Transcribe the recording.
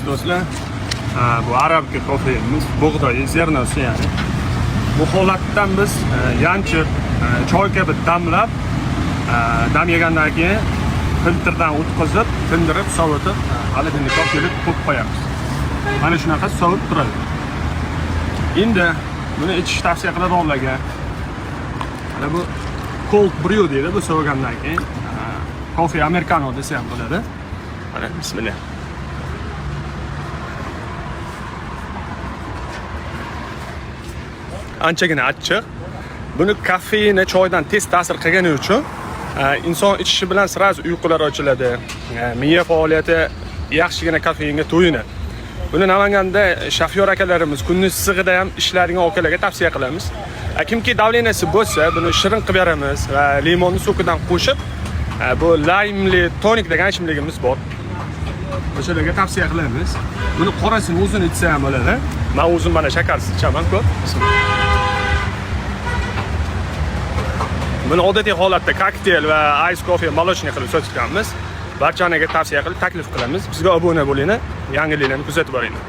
Aziz do'stlar, bu arabika kofeimiz, bug'doy зерно si ya'ni. Bu holatdan biz yanchib, choy kabi damlab, dam yegandan keyin filtrdan o'tkazib, tindirib, sovutib, холодильник ka olib kelib qo'yib qo'yamiz. Mana shunaqa sovib turadi. Endi buni ichish tavsiya qiladiganlarga mana bu cold brew deydi, bu sovigandan keyin kofe americano desa ham bo'ladi. Mana bismillah. Anchagina achchiq. Buni kofeini choydan tez ta'sir qilgani uchun inson ichishi bilan сразу uyqular ochiladi. Miya faoliyati yaxshigina kofeinga to'yinadi. Buni Namanganda shofyor akalarimiz kunni issig'ida ham ishlaydigan akalarga tavsiya qilamiz. Kimki давление si bo'lsa, buni shirin qilib beramiz va limonni sokidan qo'shib, bu laymli tonik degan ichimligimiz bor. O'shalarga tavsiya qilamiz. Buni qorasini o'zini ichsa ham bo'ladi. Men o'zim mana shakarsiz ichaman ko'p. Bismillah. Buni odatiy holatda kokteyl va ice coffee, молочный qilib sotganmiz. Barchaniga tavsiya qilib taklif qilamiz. Bizga obuna bo'linglar, yangiliklarni kuzatib boringlar.